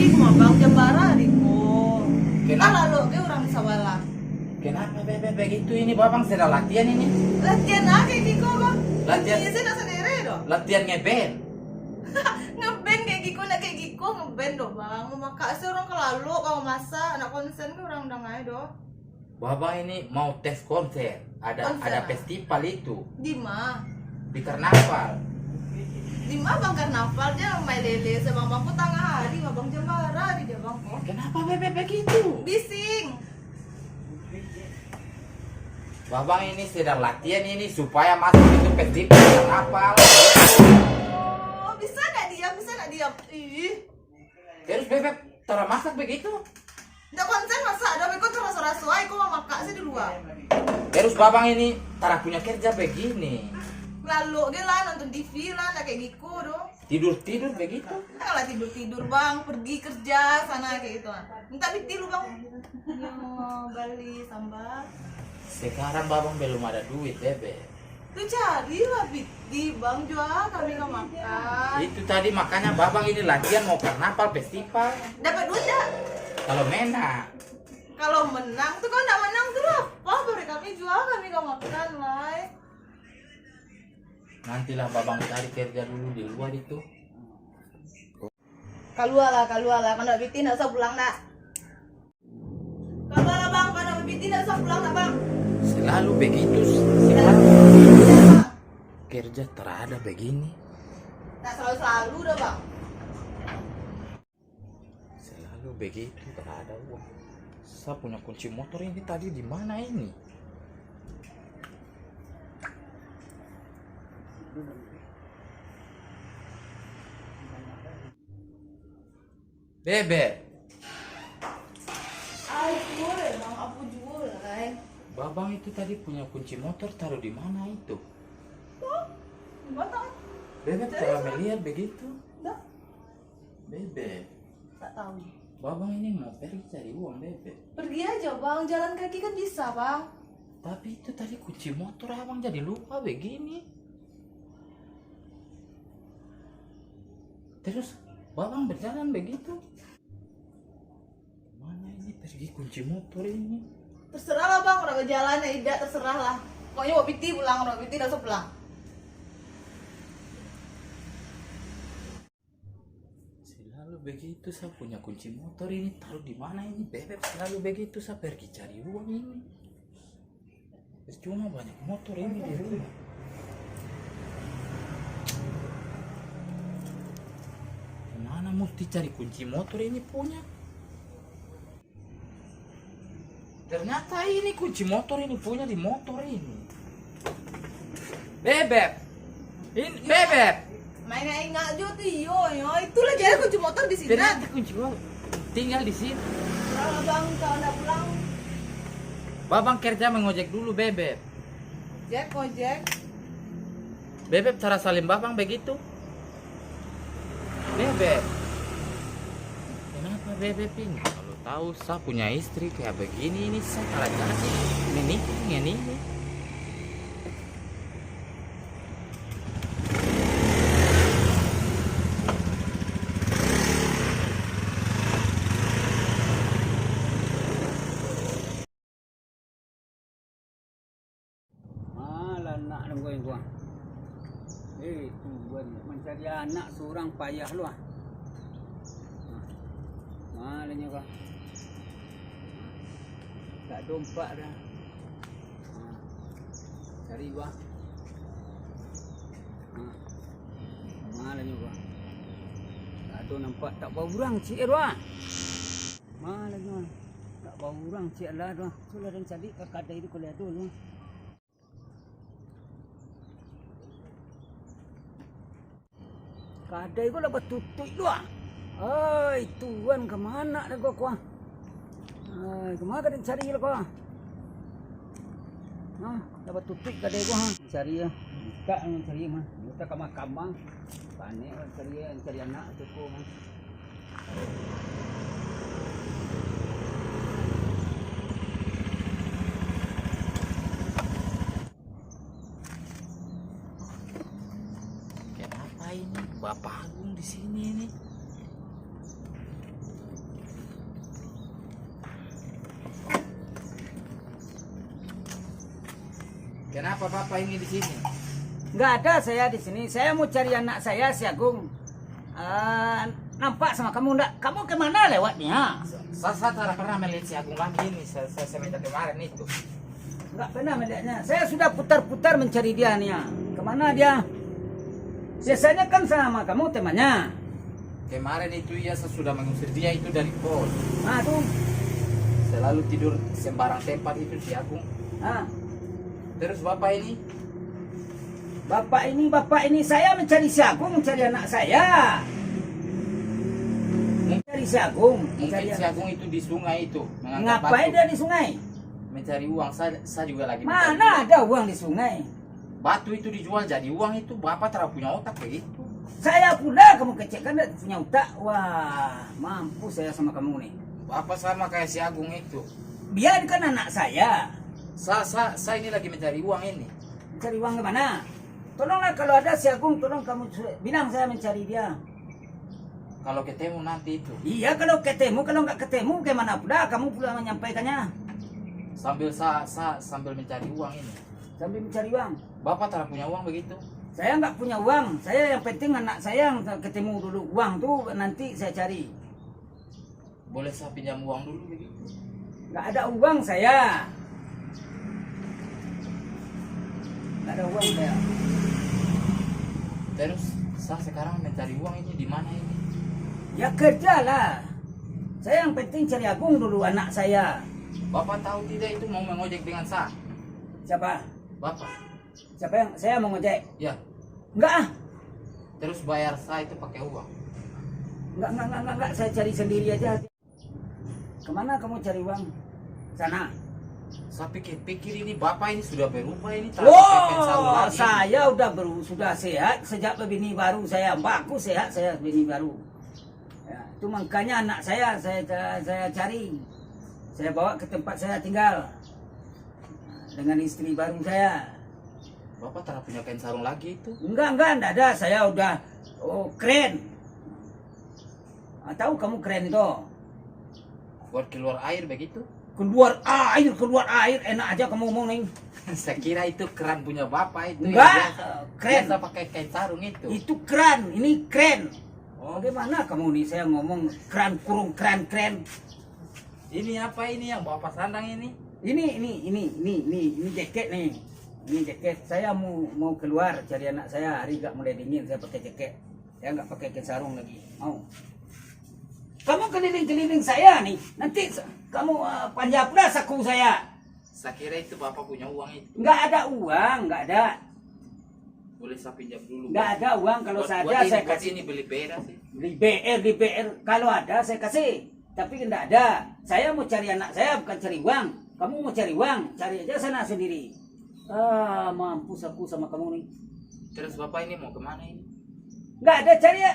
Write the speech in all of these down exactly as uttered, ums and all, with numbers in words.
Ih, abang jambara, Riko. Kenapa? Lalok ge urang di sabalah. Kenapa, Beb, begitu ini? Babang sedang latihan ini. Latihan apo, Riko, Bang? Latihan. Ini saya nak sendiri doh. Latihan ngeband. Ngeband kayak giko, nak kayak giko ngeband doh, Bang. Mamakak se urang ka lalok, ka masak, nak konsen ke urang dang ai doh. Babang ini mau tes konser. Ada, konser ada apa? Festival itu. Di ma? Di karnaval. Di ma, Bang, karnaval? Jan main lele se, Bang. Bang, ko tangah hari, Bang, jambara di dia, Bang, ko. Kenapa, Beb, begitu? Bising. Babang ini sedang latihan ini supaya masuk itu festival karnaval. Oh, bisa ndak diam, bisa ndak diam? Ih. Terus, Beb, tara masak begitu? Ndak konsen masak doh, beko taraso-raso ai, ko mamakak se di lua. Terus Babang ini tara punya kerja begini. Lalok ge lah, nonton T V lah, ndak kayak giko doh. Tidur-tidur begitu. Alah tidur-tidur, Bang, pergi kerja sana kayak gitu. Minta piti lu, Bang. Yo, bali sambal. Sekarang Babang belum ada duit, Beb. Tu carilah piti, Bang, jua kami ka makan. Itu tadi makanya Babang ini latihan mau karnaval, festival. Dapat duit ndak? Kalau menang. Kalau menang tu, kalau ndak menang tu lah, apa bare kami jua kami ka makan, lai. Nantilah Babang cari kerja dulu di luar itu. Kalualah, kalualah. Kalau ndak piti, ndak usah pulang, ndak? Kalualah, Bang. Kalau ndak piti, ndak usah pulang, ndak, Bang? Selalu begitu, selalu. Kerja tarada begini. Ndak selalu-selalu doh, Bang. Selalu begitu, tarada uang. Sa punya kunci motor ini tadi di mana ini? Bebe. Ai, Bang, apo juo lai? Babang itu tadi punya kunci motor taruh di mana itu? Tuh, di mana? Bebe pernah melihat begitu? Ndak. Bebe. Tak tahu. Babang ini mau pergi cari uang, Bebe. Pergi aja, Bang. Jalan kaki kan bisa, Bang. Tapi itu tadi kunci motor Abang jadi lupa begini. Terus Babang berjalan begitu. Mana ini pergi kunci motor ini? Terserahlah, Bang, orang berjalan ya, tidak terserahlah. Pokoknya bawa piti pulang, bawa piti langsung pulang. Selalu begitu, sa punya kunci motor ini taruh di mana ini, Bebeb? Selalu begitu, sa pergi cari uang ini. Percuma banyak motor ini di rumah. Kemana mesti cari kunci motor ini punya? Ternyata ini kunci motor ini punya di motor ini. Bebeb. In, Bebeb. Main ingat jo tu, iyo, iyo. Itulah jadi kunci motor di sini. Ternyata kunci motor tinggal di sini. Kalau Abang, kalau ndak pulang. Babang kerja mengojek dulu, Bebeb. Ojek, ojek. Bebeb cara salim Babang begitu. Bebeb. Kenapa Bebeb ini? Kalau tahu sa punya istri kayak begini ini, sa kalah jadi menikah dengan ini. Malah anak dengkoi gua. Eh, Tuhan, mancari anak surang payah lu ah. Malah nyo kah. Tak dompak dah. Ha. Cari gua. Ha. Malah nyo gua. Tak ado nampak, tak baurang ciek gua. Malah nyo. Tak baurang ciek lah gua. Sudah dan cari ka kadai tu kalau ado lu. Kadai ko lah batutuik tu ah. Ai, Tuhan, ka mano dah ko, ko ah. Ai, ka mano ka den cari lah ko ah. Ha, lah batutuik kadai ko ha. Cari ah. Buka cari mah. Buka kamar-kamar. Panek cari, cari anak tu ko mah. Kenapa ini Bapak Agung di sini ini? Kenapa Bapak ini di sini? Nggak ada saya di sini. Saya mau cari anak saya, si Agung. Ah, nampak sama kamu ndak? Kamu kemana lewatnya? Sa-, sa-, saya tidak pernah melihat si Agung lagi ini, se-, se-, semenjak kemarin itu. Nggak pernah melihatnya. Saya sudah putar-putar mencari dia nih, ya. Kemana dia? Biasanya kan sama kamu temannya. Kemarin itu ia sudah mengusir dia itu dari kos. Ah, tu. Selalu tidur sembarang tempat itu si Agung. Ah. Terus Bapak ini? Bapak ini, Bapak ini, saya mencari si Agung, mencari anak saya. Mencari si Agung, mungkin mencari si anak Agung saya. Itu di sungai itu, mengangkat Ngapain batu. Dia di sungai? Mencari uang, saya, saya juga lagi mencari Mana uang. Ada uang di sungai? Batu itu dijual jadi uang itu, Bapak tidak punya otak begitu. Saya pula kamu kecek kan tidak punya otak. Wah, mampus saya sama kamu nih. Bapak sama kayak si Agung itu. Dia kan anak saya. Sa-, sa-, saya ini lagi mencari uang ini. Mencari uang ke mana? Tolonglah kalau ada si Agung, tolong kamu su-, bilang saya mencari dia. Kalau ketemu nanti itu. Iya, kalau ketemu, kalau nggak ketemu, bagaimana pula kamu pula menyampaikannya? Sambil sa-, sa-, sambil mencari uang ini. Sambil mencari uang. Bapak tak punya uang begitu? Saya nggak punya uang. Saya yang penting anak saya yang ketemu dulu. Uang tu nanti saya cari. Boleh saya pinjam uang dulu begitu? Nggak ada uang saya. Nggak ada uang saya. Terus, saya sekarang mencari uang ini di mana ini? Ya kerjalah. Saya yang penting cari Agung dulu, anak saya. Bapak tahu tidak itu mau mengojek dengan saya? Siapa? Bapak. Siapa yang, saya mau ngojek? Ya. Enggak ah. Terus bayar saya itu pakai uang? Enggak, enggak, enggak, enggak, enggak. Saya cari sendiri aja. Kemana kamu cari uang? Sana. Saya pikir-pikir ini Bapak ini sudah berubah ini, tak pakai kain sarung Wah, lagi. Saya udah beru-, sudah sehat sejak berbini baru saya. Bagus sehat saya bini baru. Ya, itu makanya anak saya, saya, saya, saya cari. Saya bawa ke tempat saya tinggal. Dengan istri baru saya. Bapak tak punya kain sarung lagi itu? Enggak, enggak, enggak ada. Saya udah, oh, keren. Ah, tahu kamu keren itu? Buat keluar air begitu? Keluar air, keluar air. Enak aja kamu ngomong, Ning. Saya kira itu keran punya Bapak itu. Enggak, yang biasa, eh, keren. Biasa pakai kain sarung itu. Itu keran, ini keren. Oh. Bagaimana kamu nih, saya ngomong keran kurung keran, keren. Ini apa ini yang Bapak sandang ini? Ini, ini, ini, ini, ini, ini jaket nih. Ini jaket. Saya mau, mau keluar cari anak saya. Hari agak mulai dingin, saya pakai jaket. Saya nggak pakai kain sarung lagi. Mau. Kamu keliling-keliling saya nih. Nanti sa-, kamu, eh, panjang pula saku saya. Saya kira itu Bapak punya uang itu. Nggak ada uang, nggak ada. Boleh saya pinjam dulu? Nggak ada uang, kalau buat, saya buat ada, ini, saya buat kasih. Ini beli beras sih. Beli B R, beli B R. Kalau ada, saya kasih. Tapi nggak ada. Saya mau cari anak saya, bukan cari uang. Kamu mau cari uang, cari aja sana sendiri. Ah, mampus aku sama kamu nih. Terus Bapak ini mau kemana ini? Nggak ada cari ya.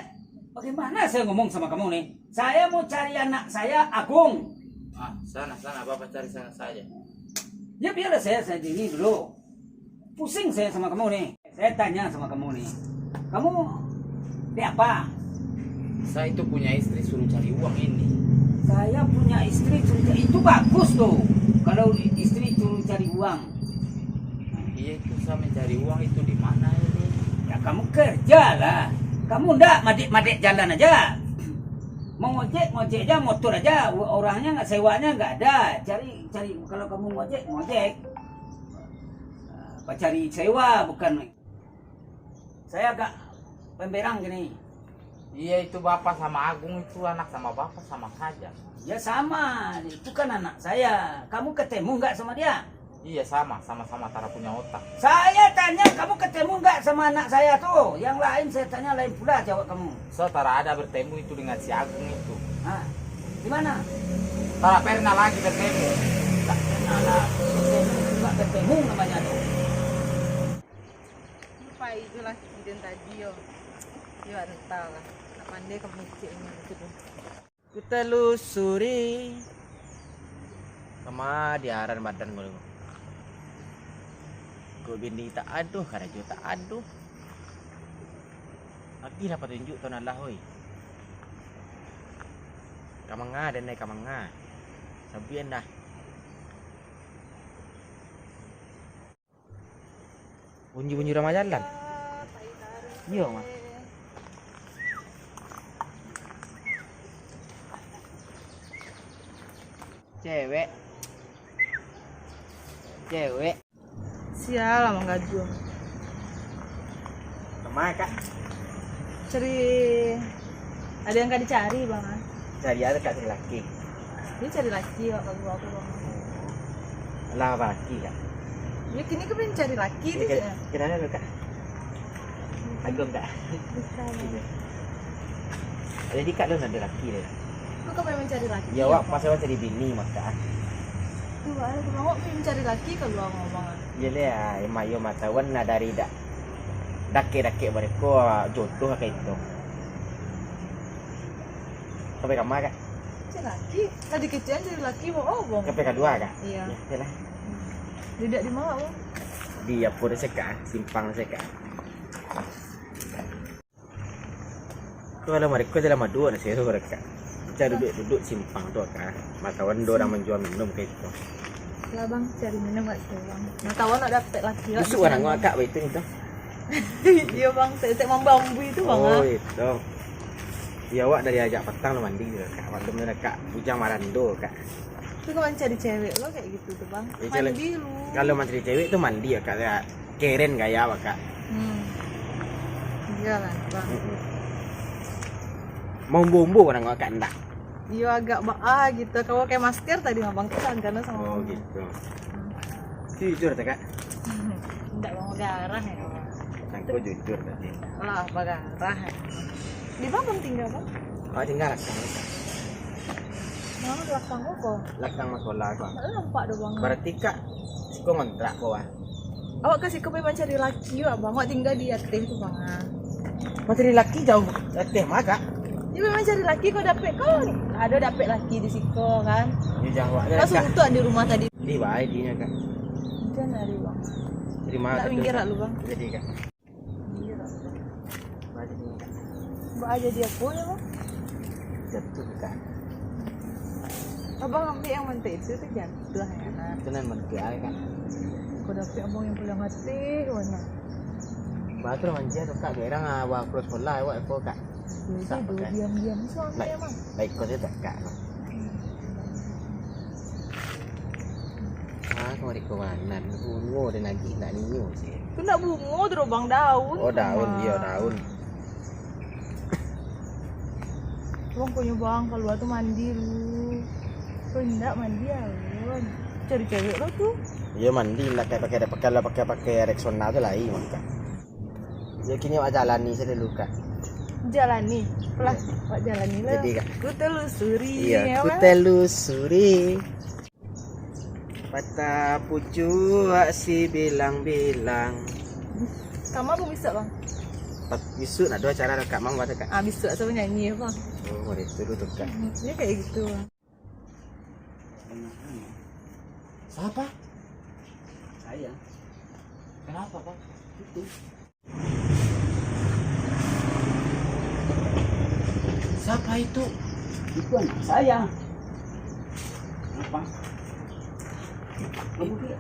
Bagaimana saya ngomong sama kamu nih? Saya mau cari anak saya, Agung. Ah, sana, sana, Bapak cari sana saja. Ya, biarlah saya sendiri dulu. Pusing saya sama kamu nih. Saya tanya sama kamu nih. Kamu ini apa? Saya itu punya istri suruh cari uang ini. Saya punya istri suruh cari, itu bagus tuh. Kalau istri suruh cari uang. Iya, itu saya mencari uang itu di mana ini? Ya, kamu kerjalah. Kamu ndak madek-madek jalan aja. Mau ngojek, ngojek aja, motor aja. Orangnya nggak, sewanya nggak ada. Cari, cari. Kalau kamu ngojek, ngojek. Ah, pacari sewa, bukan. Saya agak pemberang gini. Iya, itu Bapak sama Agung itu anak sama Bapak sama saja. Ya sama, itu kan anak saya. Kamu ketemu nggak sama dia? Iya, sama, sama-sama tara punya otak. Saya tanya, kamu ketemu nggak sama anak saya tuh? Yang lain saya tanya lain pula jawab kamu. Saya tara ada bertemu itu dengan si Agung itu. Ah, di mana? Tara pernah lagi bertemu. Tak pernah lah bertemu, nggak ketemu namanya tuh. Lupa itu lah kejadian tadi yo. Yo, entahlah. Nak pandai kamu cek ini gitu tuh. Ku telusuri. Kama diaran badan ku tu. Kok bini tak aduh, karajo tak aduh. Agilah patunjuk tu nan lah, oi. Ka manga den ai, ka manga. Sabian dah. Bunyi-bunyi urang bajalan. Iyo, Mas. Cewek. Cewek. Sialah manggaduah. Kama, Kak? Cari, ada yang ka dicari, Bang, ah. Cari apo, Kak? Cari laki? Dia cari laki, Kak, kalau aku, Bang. Lah, apo laki, Kak? Ya, kini kan mencari laki tu, Kak. Kenapa tu, Kak? Agung, Kak? Bukan. Iya. Jadi, Kak, alun ado laki deh. Kok kau memang cari laki? Ya, awak pas awak cari bini, maka. Tu, awak memang cari laki kalau awak ngomong. Iya, leh, ah, emang iyo mah tahuan lah dari dak, dakek-dakek bareko, ah, jodoh kayak itu. Sampai kama, Kak? Cari laki? Tadi kecil cari laki, mau apa? Sampai kedua, Kak? Iya. Ya, iyalah. Duduk di mana, Bang? Di apa dia sekat, simpang sekat. Tu alam mereka dalam adu nak seru mereka. Kita duduk-duduk simpang tu, Kak. Matahuan do orang menjual minum kayak gitu. Lah, Bang, cari minum kat situ, Bang. Matahuan nak dapat laki, Bang. Busuk orang awak, Kak, baitu tu. Iya, Bang, saya mambu itu, Bang. Oh, ah, itu. Ya, awak dari ajak patang lo mandi tu, Kak. Maklum tu, Kak. Bujang marando, Kak. Tu kalau cari cewek lo kayak gitu tu, Bang. Ya, mandi lu. Kalau mencari cewek tu mandi ya, Kak. Ya. Keren gaya awak, Kak. Hmm. Iyalah, Bang. Mm-mm. Maumbu-umbu urang awak, Kak, ndak? Iyo, agak baa gitu. Kalau pakai masker tadi mah, Bang, tu langganan sama. Oh, gitu. Hmm. Jujur tak, Kak? Ndak mau garah ya, Bang. Sangko jujur tadi. Lah, bagarah ya. Di mana Bang tinggal, Bang? Awak tinggal lakang, Kak. Nah, lakang apa? Lakang masola, Kak. Tak nampak dah, Bang. Berarti, Kak, siko ngontrak ko, ah? Awak ka siko pai mancari laki, Bang. Awak tinggal di ateh tu, Bang. Mancari laki jauh ateh mah, Kak? Ya, memang cari laki kau dapek, kau ado dapek laki di siko, kan? Ya, jauh, Kak. Langsung tutup di rumah tadi. Di bawah dinyo, Kak. Hujan hari, Bang. Terima kasih, Kak. Minggir lah lu, Bang. Jadi, Kak. Baa jadi apo yo, Bang? Jatuah, Kak. Abang ambiak yang mantek itu tu jatuah, ya, nah. Itu nan mantek ai, Kak. Kau dapek abang yang paling ateh, mana? Baa tu lah manja tu, Kak. Garang awak pulang sekolah, awak ko, Kak. Jadi, diam-diam tu ambiak, Bang. Baik, kau tu tak, Kak. Ah, kamari kawanan, bungo dan lagi nak ninyo sih. Tu ndak bungo tu, Bang, daun. Oh, daun, iyo, daun. Bang, punyo Bang, kalua tu mandi lu. Kau indak mandi, Bang. Cari cewek lo tu. Iyo, mandi, indak kayak pakai, pakai lah, pakai, pakai Rexona tu lai, mangka. Yo, kini awak jalani sajo dulu, Kak. Jalani? Alah, awak jalani lah. Jadi, Kak. Ku telusuri, iyo, ya, ku telusuri. Patah pucuak si bilang-bilang. Kama pun bisuak, Bang? Pat-, bisuak nak ado acara Kak Mang, Kak. Ah, bisuak sama nyanyi, Bang. Oh, boleh tu, tu, Kak. Hmm, dia kayak gitu, Bang. Siapa? Saya. Kenapa, Bang? Itu. Siapa itu? Itu anak saya. Kenapa? Kamu dia?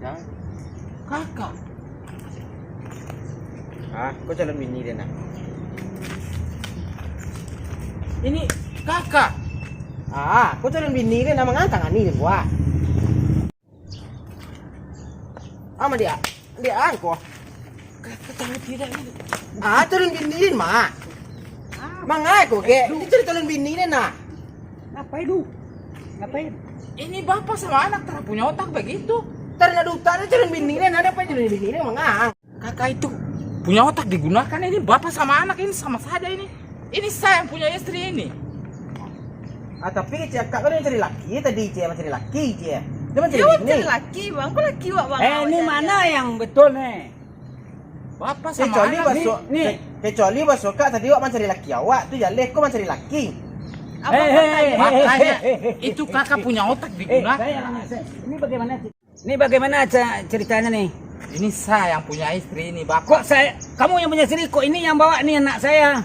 Jangan. Kakak. Ah, kau calon bini dia, nak? Ini kakak. Ah, kau calon bini dia, nak mangatang ani dia, buah. Ama dia? Dia angko. Kakak tahu tidak ini? Ah, calon bini dia, mah. Ah. Mangai kau, Kek? Dia cari calon bini dia, nak. Apa itu? Apa itu? Ini bapak sama anak tak punya otak begitu. Tarina duta tu calon bini ni, nada apa calon bini ni mangang. Kakak itu punya otak digunakan ini, bapak sama anak ini sama saja ini. Ini saya yang punya istri ini. Ah, tapi cakap kan cari laki tadi, Cek, cari laki, Cek. Dia mencari laki, Bang. Kok laki awak, Bang? Eh, ini mana yang betul nih? Bapak sama anak. Kecuali baso, ni, ni. Ke-, kecuali baso kak tadi awak mancari laki awak, tu jaleh ko mancari laki. Abang, eh, eh, eh, eh, makanya, eh, eh, eh, itu kakak punya otak digunakan. Eh, saya, saya, ini bagaimana, ini bagaimana ce-, ceritanya nih? Ini saya yang punya istri ini, Bapak. Kok saya, kamu yang punya istri, kok ini yang bawa nih anak saya?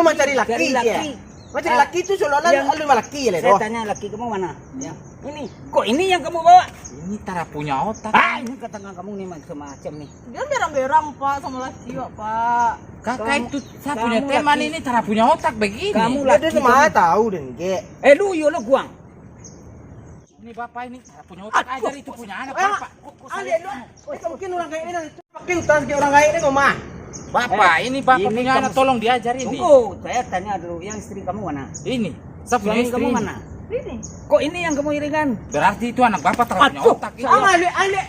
Dia mencari laki. Cari laki. Mencari laki tu seolah-olah lu laki je lah, doh. Saya tanya laki kamu mana? Ya. Ini. Kok ini yang kamu bawa? Ini tarapunyo otak. Ah, ini katakan kamu ni macam-macam ni. Dia berang-berang, Pak, sama laki, Pak. Kakak itu, saya punya teman ini tarapunyo otak begini. Kamu laki. Dia mah tahu, Dek. Eh, lu, yo, lu, guang. Ini bapak ini punya otak, ajar itu punya anak bapak. Alek lu. Itu mungkin orang gaek ni, itu pakai utang sikit orang gaek ni, mah. Bapak, ini bapak punya anak, tolong diajar ini. Tunggu, saya tanya dulu, yang istri kamu mana? Ini, saya punya istri. Suami kamu mana? Ini. Kok ini yang kamu irikan? Berarti itu anak bapak tak punya otak ini. Alek, alek.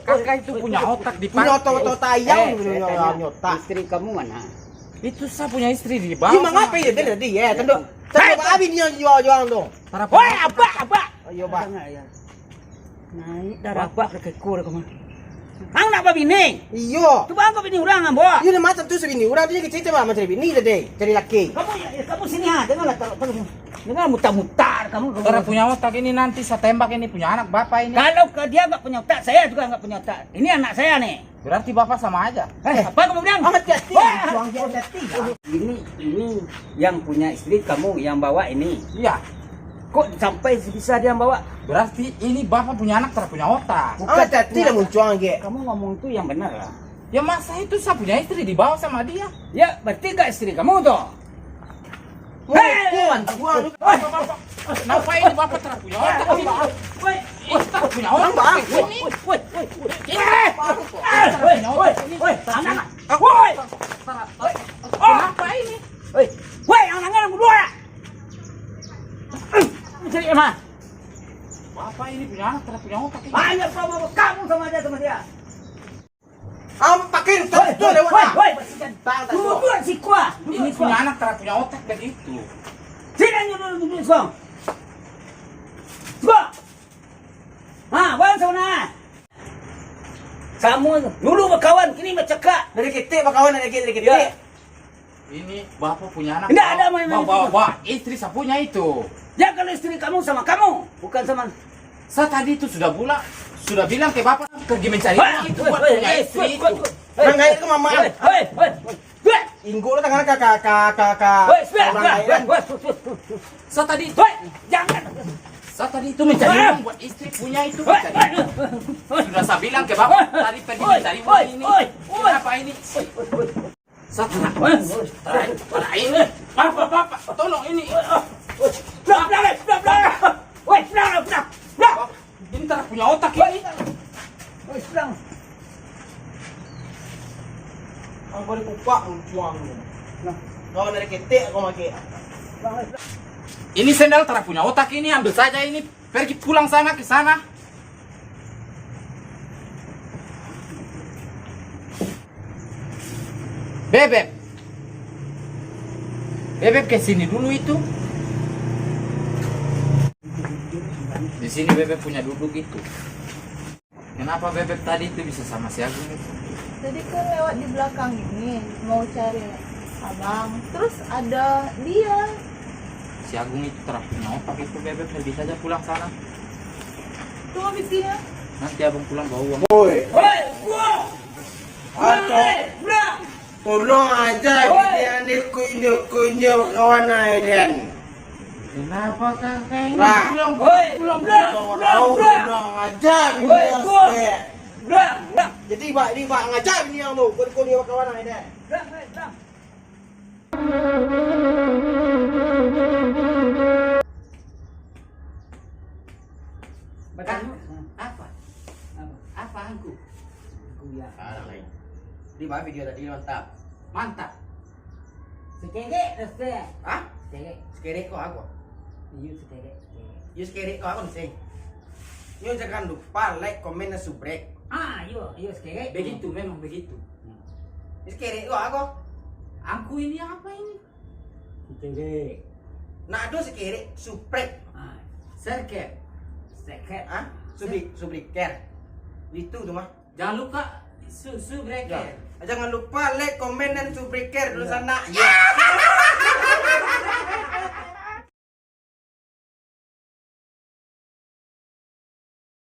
Kakak itu punya otak dipakai. Punya otak-otak ayam, punya otak. Istri kamu mana? Itu saya punya istri di bawah. Ini mangapa ya, dia tadi ya? Tadi, tadi apa abis dia jual-jual tu? Woi, abak, abak. Ayo, Bak. Naik darah abak ke kekor kamu. Ang nak babini? Iyo. Tu bang kau bini urang, Ambo. Iyo, macam tu sabini urang tu, dia cerita, Bak, macam bini tadi, cari laki. Kamu, kamu sini ha, janganlah taruh, taruh. Jangan mutar-mutar kamu. Orang punya otak ini nanti saya tembak ini punya anak bapak ini. Kalau ke dia nggak punya otak, saya juga nggak punya otak. Ini anak saya nih. Berarti bapak sama aja. Eh, apa kamu bilang? Hati-hati. Wah! Buang dia hati-hati. Ini, ini yang punya istri kamu yang bawa ini. Iya. Kok sampai bisa dia yang bawa? Berarti ini bapak punya anak tak punya otak. Bukan hati-hati lah muncuang, Gek. Kamu ngomong tu yang benar lah. Ya masa itu saya punya istri dibawa sama dia. Ya, berarti gak istri kamu tuh? Hei! Kenapa ini bapak tak punya otak? Woi, woi, tak punya otak. Ini. Woi, woi, woi. Ini. Woi, woi, woi, anak-anak. Woi. Kenapa ini? Woi, woi, anak-anak yang berdua. Cari mah. Bapak ini punya anak tak punya otak ini. Banyak apa, apa, kamu sama aja sama dia. Am, pakai tu, tu lewat. Woi, woi, woi. Tunggu, tunggu, si kuah. Ini punya anak tak punya otak begitu. Sini, duduk, duduk, duduk, Bang. Bang. Ha, Bang, sana. Kamu dulu berkawan, kini bercakap. Dari ketek berkawan, dari ketek, dari ketek. Ya. Ini bapak punya anak. Nggak ada main-main. Bawa, bawa, bawa istri sapunya itu. Ya, kalau istri kamu sama kamu, bukan sama. Saya tadi itu sudah pula, sudah bilang ke bapak pergi mencari uang itu buat punya istri itu. Nang gaek ke mama. Hei, hei, hei. Inggo lo tangan ka, ka, ka, ka, ka. Hei, sudah, sudah, sudah. Saya tadi itu, jangan. Saya tadi itu mencari uang buat istri punya itu. Sudah saya bilang ke bapak tadi pergi mencari uang ini. Kenapa ini? Saya kena. Terakhir, terakhir. Bapak, bapak, tolong ini. Pulang, pulang, pulang, pulang. Woi, pulang, pulang, pulang. Ini tak punya otak ini. Woi, pulang. Ang bari kupak muncuang. Nah. Kau dari ketek kau make. Pulang, woi, pulang. Ini sendal tak punya otak ini, ambil saja ini. Pergi pulang sana, ke sana. Bebeb. Bebeb ke sini dulu itu. Di sini Bebeb punya duduk itu. Kenapa Bebeb tadi itu bisa sama si Agung itu? Tadi kan lewat di belakang ini, mau cari abang. Terus ada dia. Si Agung itu tak punya otak itu, Bebeb. Pergi saja pulang sana. Tuh, habis dia. Nanti abang pulang bawa uang. Woi. Woi, woi. Atau tolong aja dia ni kunjuk-kunjuk kawan ai, Den. Kenapa kakak ini pulang, pulang, pulang, pulang, pulang aja dia. Jadi, Bak, ini, Bak, ngajak bini yang tu, kau, kau dia kawan ai, Den. Apa? Apa? Apa, Angku? Angku ya. Ah, lain. Di bawah video tadi mantap. Mantap. Sekerek dah, Sir. Hah? Sekerek. Sekerek kau aku? Iyo, sekerek, sekerek. Iyo, sekerek kau aku, Sir. Iyo, jangan lupa like, komen, dan subscribe. Ah, iyo, iyo, sekerek. Begitu, memang begitu. Hmm. Iyo, sekerek kau aku? Angku ini apa ini? Sekerek. Nak ado sekerek, subscribe. Ah, sekerek. Sekerek. Hah? Subri-, subscribe. Itu tu mah. Jangan lupa su-, subscribe. Ya. Jangan lupa like, komen, dan subscribe dulu sana. Ya.